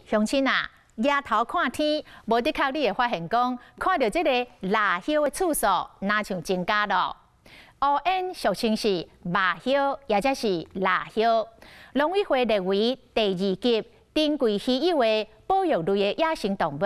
鄉親啊，抬頭看天，無的確你會發現講，看著這个蠟鴞的次數，若像增加囉。烏鳶俗稱是麻鴞，抑者是蠟鴞，農委會列為第二級珍貴稀有的保育類的野生動物。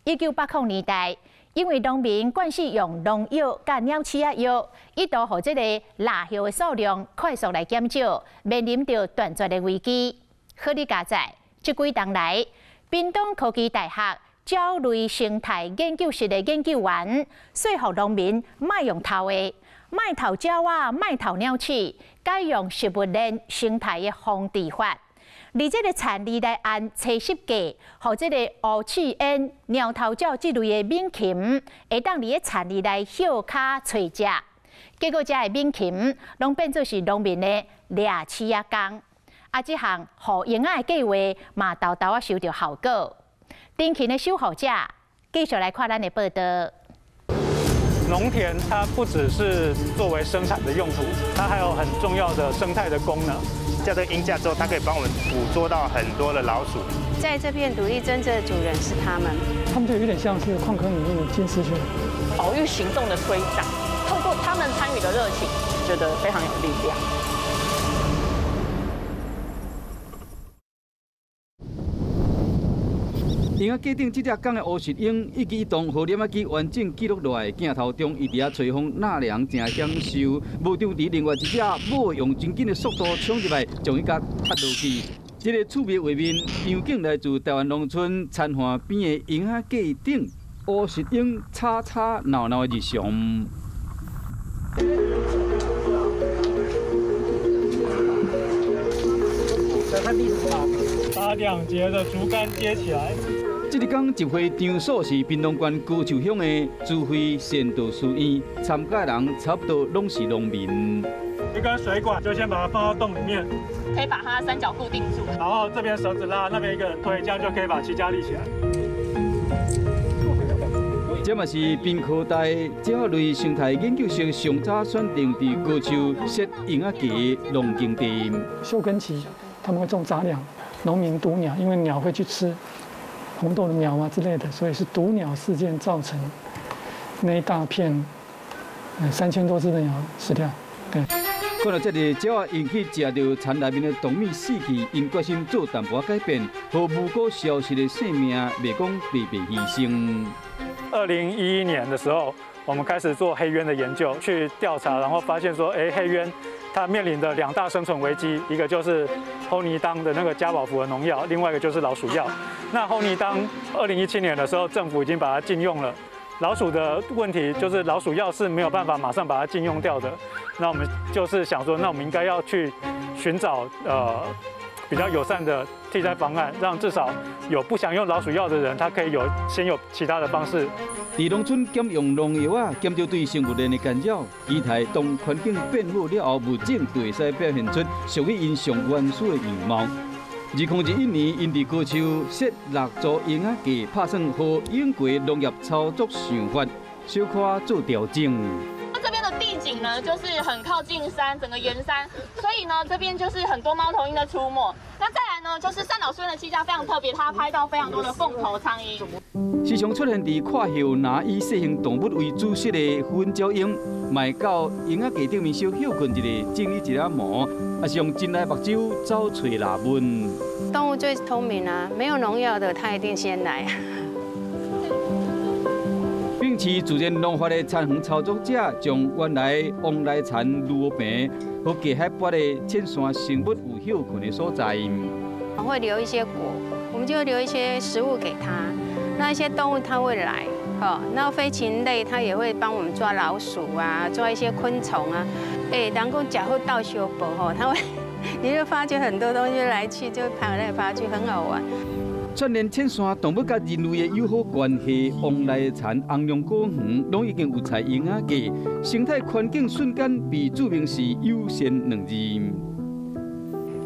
1980年代，因為農民慣勢用農藥佮鳥鼠仔藥，一度予這个蠟鴞的數量快速來減少，面臨著斷絕的危機。好哩佳哉，這幾冬來，屏東科技大學鳥類生態研究室的研究員說服農民莫用投的，莫投鳥仔，莫投鳥鼠，改用食物鏈生態的防治法。佇這个田裡來按測濕計，予這个烏翅鳶、貓頭鳥這類的猛禽，會當佇咧田裡來歇跤揣食。結果，遮的猛禽攏變做是農民的掠鼠仔工。啊，這項護鷹仔的計畫嘛，沓沓仔收著效果。珍禽的守護者，繼續來看咱的報導。農田它不只是作為生產的用途，它還有很重要的生態的功能。架這個鷹架之後，它可以幫我們捕捉到很多的老鼠。在這片土地真正的主人是他們，他們就有點像是礦坑裡面的金絲雀。保育行動的推展，透過他們參與的熱情，覺得非常有力量。鷹仔架頂這隻公的烏鷙鷹一舉一動，予攝影機完整記錄落來。鏡頭中，伊佇遐吹風納涼，誠享受。無張佇另外一隻母用真緊的速度衝入來，將伊共踢落去。這个趣味畫面場景來自台灣農村田岸邊的鷹仔架頂，烏鷙鷹吵吵鬧鬧的日常。把兩節的竹竿接起來。這一工集會場所是屏東縣高樹鄉的慈惠善道書院，參加人差不多攏是農民。一根水管就先把它放到洞裡面，可以把它三角固定住，然後這邊繩子拉，那邊一個人推，這樣就可以把棲架立起來。這嘛是屏科大鳥類生態研究室上早選定佇高樹設鷹仔架農耕地。休耕期他們會種雜糧，農民毒鳥，因為鳥會去吃紅豆的苗啊之類的，所以是毒鳥事件造成那一大片3000多隻的鳥死掉。對。看到這个鳥仔𪜶去食著田內面的稻米死去，𪜶決心做淡薄仔改變，予無辜消失的生命袂講白白犧牲。2011年的時候，我們開始做黑鳶的研究，去調查，然後發現說，哎，黑鳶它面臨的兩大生存危機，一個就是齁尼當的那個加保福的農藥，另外一個就是老鼠藥。那齁尼當2017年的時候，政府已經把它禁用了。老鼠的問題就是老鼠藥是沒有辦法馬上把它禁用掉的。那我們就是想說，那我們應該要去尋找比較友善的替代方案，讓至少有不想用老鼠藥的人，他可以有先有其他的方式。佇農村減用農藥仔，減少對生物鏈的干擾，期待當環境變好了後，物種就會使表現出屬於𪜶上原始的樣貌。2021年，𪜶佇高樹設六組鷹仔架，拍算予英國農業操作想法，小可做調整。那這邊的地景呢，就是很靠近山，整個沿山，所以呢，這邊就是很多貓頭鷹的出沒。那再來呢，就是善導書院的棲架非常特別，它拍到非常多的鳳頭蒼鷹。時常出現佇闊葉藍以細型動物為主食的粉鳥鷹，嘛會到鷹仔架頂面小歇睏一下，整理一下毛，抑是用真來目睭走揣獵物。動物最聰明啊，沒有農藥的，它一定先來。秉持自然農法的田園操作者，將原來旺來田蘆坪予低海拔的淺山生物有歇睏的所在。會留一些果，我們就會留一些食物給它。那一些動物它會來，哦，那飛禽類它也會幫我們抓老鼠啊，抓一些昆蟲啊。哎，人講食好鬥相報吼，它會，你就發覺很多東西來去就跑來跑去，很好玩。串聯淺山動物佮人類的友好關係，旺來田紅龍果園攏已經有採鷹仔架，生態環境瞬間被註明是友善兩字。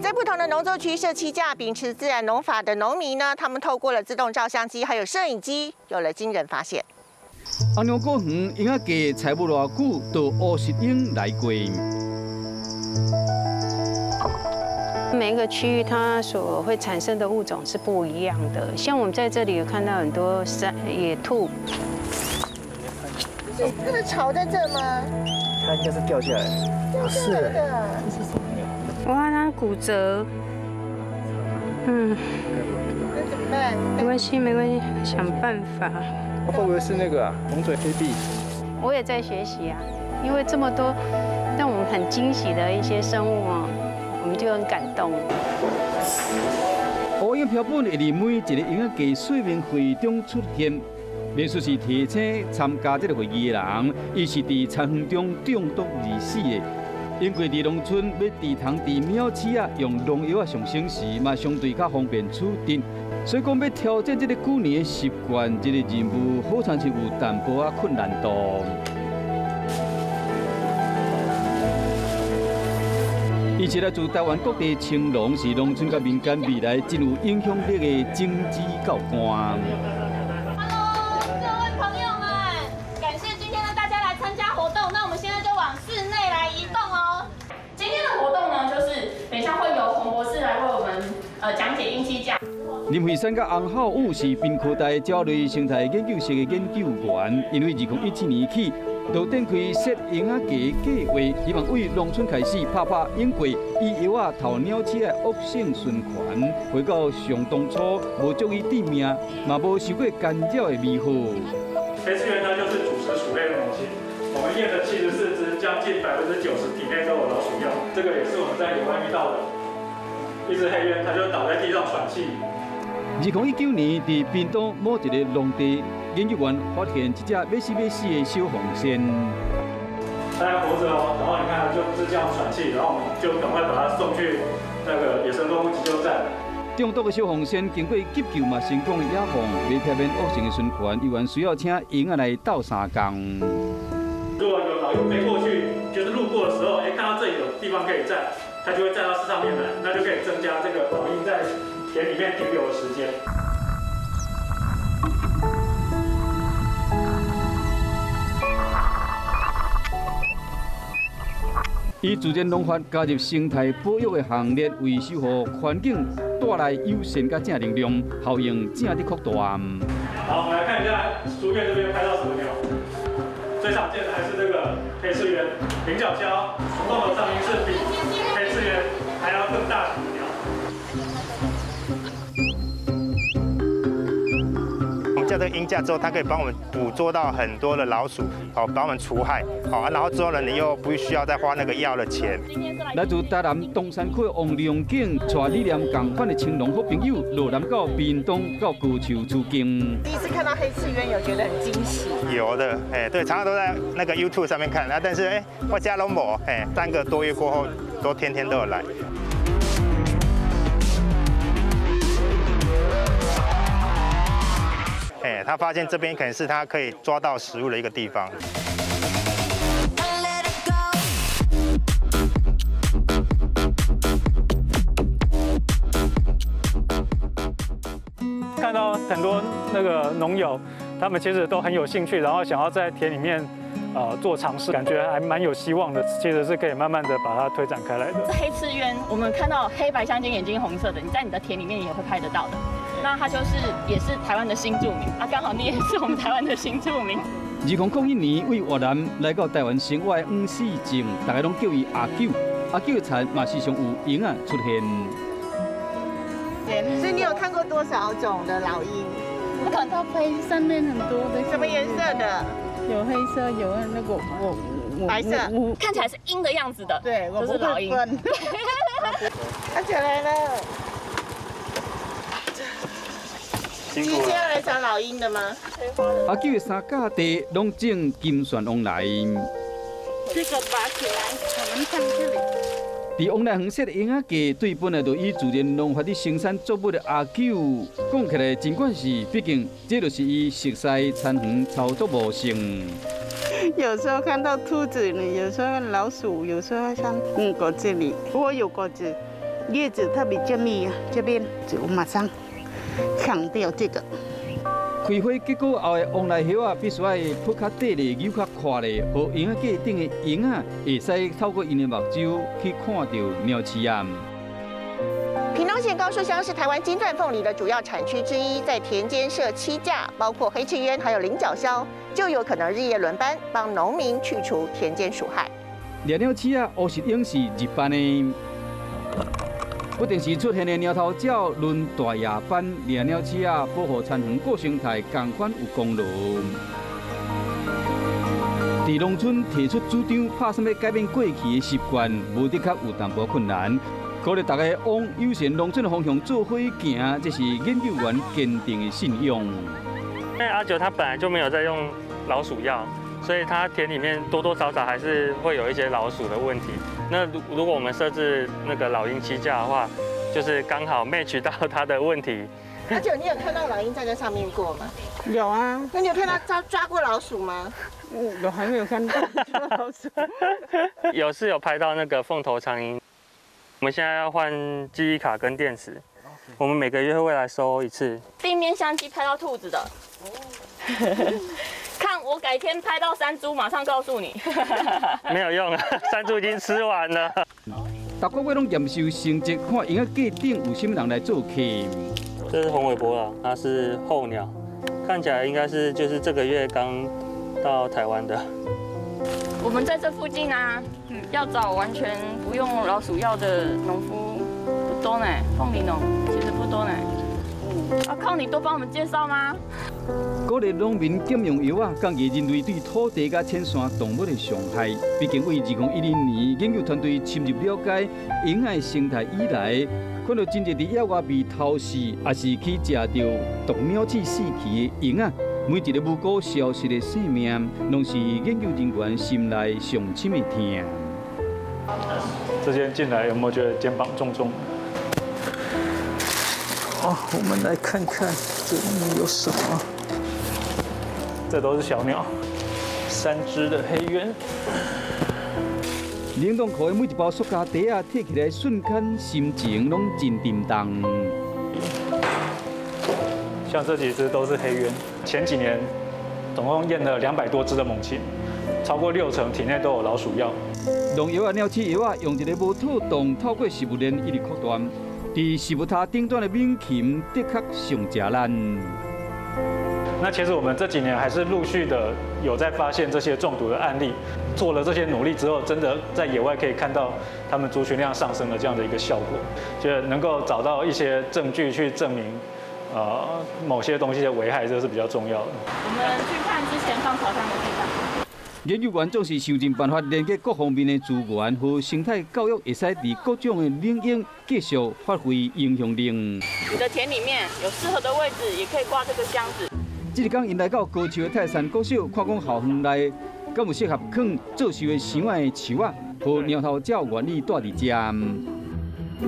在不同的農作區設棲架，秉持自然農法的農民呢，他們透過了自動照相機還有攝影機，有了驚人發現。紅龍果園鷹仔架採無偌久，就烏鷙鷹來過。每一個區域它所會產生的物種是不一樣的。像我們在這裡有看到很多山野兔。它的巢在這嗎？它應該是掉下來的。掉下來的。這是什麼鳥？哇，它骨折。嗯。那怎麼辦？沒關係，沒關係，想辦法。會不會是那個啊？紅嘴黑鵲？我也在學習啊，因為這麼多讓我們很驚喜的一些生物哦，我們就很感動。烏蠅標本會佇每一個蠅仔雞說明會中出現。面試是提醒參加這個會議的人，伊是佇田園中中毒而死的。因為佇農村欲治蟲治鳥鼠仔，用農藥仔上省時，嘛相對較方便處置。所以講，欲挑戰這個舊年的習慣，這個任務好像是有淡薄仔困難度。伊是來自台灣各地青農，是農村佮民間未來真有影響力的種子教官。 Hello，各位朋友們，感謝今天呢大家來參加活動。那我們現在就往室內來移動哦。今天的活動呢，就是等一下會由洪博士來為我們講解鷹棲架。林慧珊佮洪浩武是屏科大鳥類生態研究室的研究員，因為2017年起，就展開設蠅仔雞計劃，希望為農村開始拍拍蠅過以藥仔頭鳥鼠的惡性循環，回到上當初無足以致命，嘛無受過干擾的美好。黑翅鳶它就是主食鼠類的母親，我們驗了74隻，將近90%體內都有老鼠藥，這個也是我們在野外遇到的。一隻黑鳶，它就倒在地上喘氣。2019年，佇屏東某一個農地，研究員發現一隻欲死欲死的小鳳仙。它還活著哦，然後你看它就是這樣喘氣，然後我們就趕快把它送去那個野生動物急救站。中毒的小鳳仙經過急救嘛，成功的野放，為避免惡性的循環，猶原需要請蠅仔來鬥相共。如果有老鷹飛過去，就是路過的時候，哎，看到這裡有地方可以站，它就會站到上面來，那就可以增加這個老鷹在田裡面停留的時間。以自然農法加入生態保育的行列，為守護環境帶來友善佮正能量，效應正佇擴大。好，我們來看一下書院這邊拍到什麼鳥。最常見的還是這個黑翅鳶、菱角鴞、鳳頭蒼鷹是比黑翅鳶還要更大型的鳥。架這個鷹架之後，它可以幫我們捕捉到很多的老鼠，好幫我們除害，好，然後之後呢，你又不需要再花那個藥的錢。來自台南東山區王良景，帶理念仝款的青農好朋友，落南到屏東到高樹取經。第一次看到黑翅鳶，有覺得很驚喜？有的，哎，對，常常都在那個 YouTube 上面看，啊，但是哎，我家攏無，哎，3個多月過後，都天天都有來。哎，他發現這邊可能是他可以抓到食物的一個地方。看到很多那個農友，他們其實都很有興趣，然後想要在田裡面做嘗試，感覺還蠻有希望的。其實是可以慢慢的把它推展開來的。這黑翅鳶，我們看到黑白相間、眼睛紅色的，你在你的田裡面也會拍得到的。那它就是也是台灣的新住民啊，剛好你也是我們台灣的新住民。2001年，為越南來到台灣生活的黃世正，大家攏叫伊阿九。阿九的田嘛時常有蠅仔出現。所以你有看過多少種的老鷹？我看到飛上面很多的。什麼顏色的？有黑色，有那個我白色，看起來是鷹的樣子的。對，我就是老鷹。它起來了。今天要來找老鷹的嗎？阿九的三甲地攏種金蒜王來。這個拔起來，我們放這裡。佇王來園設蠅仔雞，對本來就以自然農法佇生產作物的阿九，講起來真慣勢，畢竟這就是伊熟悉田園操作模式。有時候看到兔子呢，有時候老鼠，有時候像果子裡，我有果子，葉子特別密啊，這邊就馬上搶掉這個。開花結果後的王來葉仔，必須愛鋪較短咧，扭較闊咧，予蠅仔雞頂的蠅仔會使透過𪜶的目睭去看著鳥鼠仔。东县高树乡是台湾金钻凤梨的主要产区之一，在田间设栖架，包括黑翅鸢还有菱角鸮，就有可能日夜轮班帮农民去除田间鼠害。猎鸟鼠啊，乌实鹰是日班的，不定时出现的猫头鸟轮大夜班，猎鸟鼠啊，保护田园各生态，同款有功劳。伫农村提出主张，拍算欲改变过去的习惯，无的确有淡薄困难。鼓励大家往友善农村的方向做伙行，这是研究员坚定的信仰。因为阿九他本来就没有在用老鼠药，所以他田里面多多少少还是会有一些老鼠的问题。那如果我们设置那个老鹰栖架的话，就是刚好 match 到他的问题。阿九，你有看到老鹰站在上面过吗？有啊。那你有看到抓过老鼠吗？我还没有看到抓老鼠。有是有拍到那个凤头苍鹰。我们现在要换记忆卡跟电池，我们每个月会来收一次。地面相机拍到兔子的，看我改天拍到山猪，马上告诉你。没有用啊，山猪已经吃完了。逐个月攏验收成绩，看蠅仔架顶有啥物人来做客。这是红尾伯劳，它是候鸟，看起来应该是就是这个月刚到台湾的。我们在这附近啊，要找完全不用老鼠药的农夫不多呢，凤梨农其实不多呢。啊，靠你多帮我们介绍吗？鼓励农民减用药仔，降低人类对土地佮浅山动物的伤害。毕竟，为2010年研究团队深入了解蠅仔生态以来，看到真济伫野外被偷食，抑是去食著毒鸟鼠死去的蠅仔，每一个无辜消失的生命，攏是研究人员心内上深的疼。这间进来有没有觉得肩膀重重？好，我们来看看这里面有什么。这都是小鸟，三只的黑鸢。冷冻库的每一包塑胶袋仔，提起来瞬间心情攏真沉重。像这几只都是黑鸢，前几年总共验了200多只的猛禽，超过六成体内都有老鼠药。农药仔、鸟鼠药仔，用一个无妥当，透过食物链一直扩大，伫食物塔顶端的猛禽的确上食力。那其实我们这几年还是陆续的有在发现这些中毒的案例，做了这些努力之后，真的在野外可以看到它们族群量上升的这样的一个效果，就能够找到一些证据去证明，某些东西的危害，这是比较重要的。我们去看之前放巢箱的地方。研究员总是想尽办法连结各方面的资源和生态教育，会使伫各种的领域继续发挥影响力。你的田里面有适合的位置，也可以挂这个箱子。这一工，𪜶来到高树的泰山国小，看讲校园内敢有适合囥做寿的箱仔的树仔，予猫头鸟愿意蹛伫遮。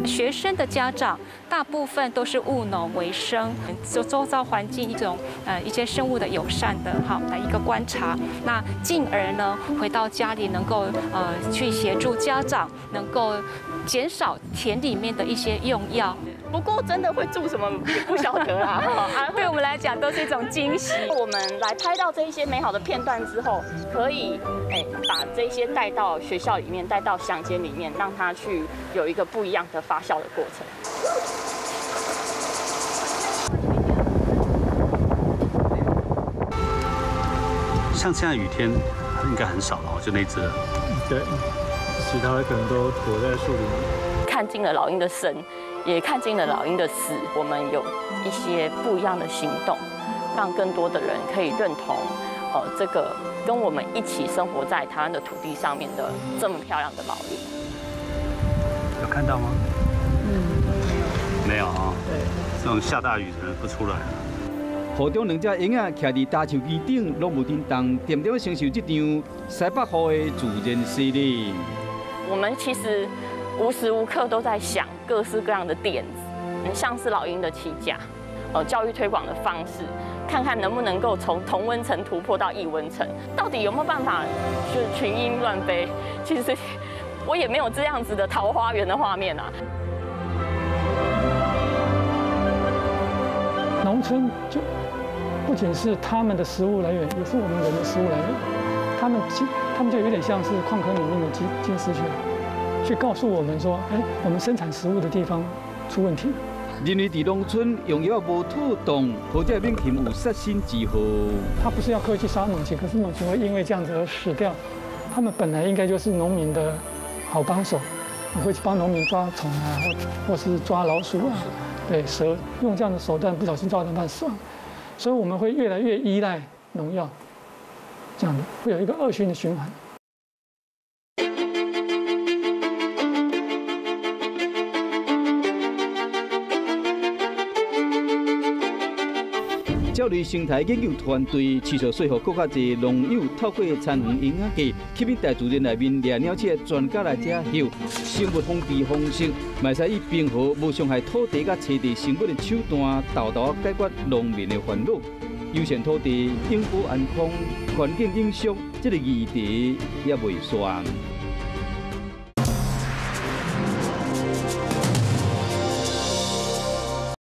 学生的家长大部分都是务农为生，就周遭环境一种一些生物的友善的好的一个观察，那进而呢回到家里能够去协助家长能够减少田里面的一些用药。不过真的会住什么也不晓得啦，对我们来讲都是一种惊喜。我们来拍到这一些美好的片段之后，可以把这些带到学校里面，带到乡间里面，让他去有一个不一样的发酵的过程。像现在雨天应该很少了，就那只。对，其他的可能都躲在树林里。看尽了老鹰的生，也看尽了老鹰的死。我们有一些不一样的行动，让更多的人可以认同，这个跟我们一起生活在台湾的土地上面的这么漂亮的老鹰。有看到吗？嗯，没有啊。对，这种下大雨可能不出来。河中两只鹰仔徛伫大树枝顶，拢无振动，恬恬承受这场西北雨的自然洗礼。我们其实无时无刻都在想各式各样的点子，像是老鹰的栖架，教育推广的方式，看看能不能够从同温层突破到异温层，到底有没有办法就是群鹰乱飞？其实我也没有这样子的桃花源的画面啊。农村就不仅是他们的食物来源，也是我们人的食物来源。他们就有点像是矿坑里面的金丝雀，去告诉我们说，哎，我们生产食物的地方出問題。認為佇農村用藥無妥當，或者猛禽有殺身之禍。他不是要刻意去殺猛禽，可是猛禽會因為這樣子而死掉。他們本來應該就是農民的好幫手，會去幫農民抓蟲啊，或是抓老鼠啊，對蛇，用這樣的手段不小心造成他死亡，所以我們會越來越依賴農藥，這樣的會有一個惡性的循環。鳥類生態研究團隊持續說服閣較濟農友透過田園營養劑吸引大自然內面掠鳥鼠的專家來遮翕生物防治方式，嘛會使以平和無傷害土地佮棲地生物的手段，沓沓解決農民的煩惱。友善土地、永保安康、環境永續，這個議題猶未煞。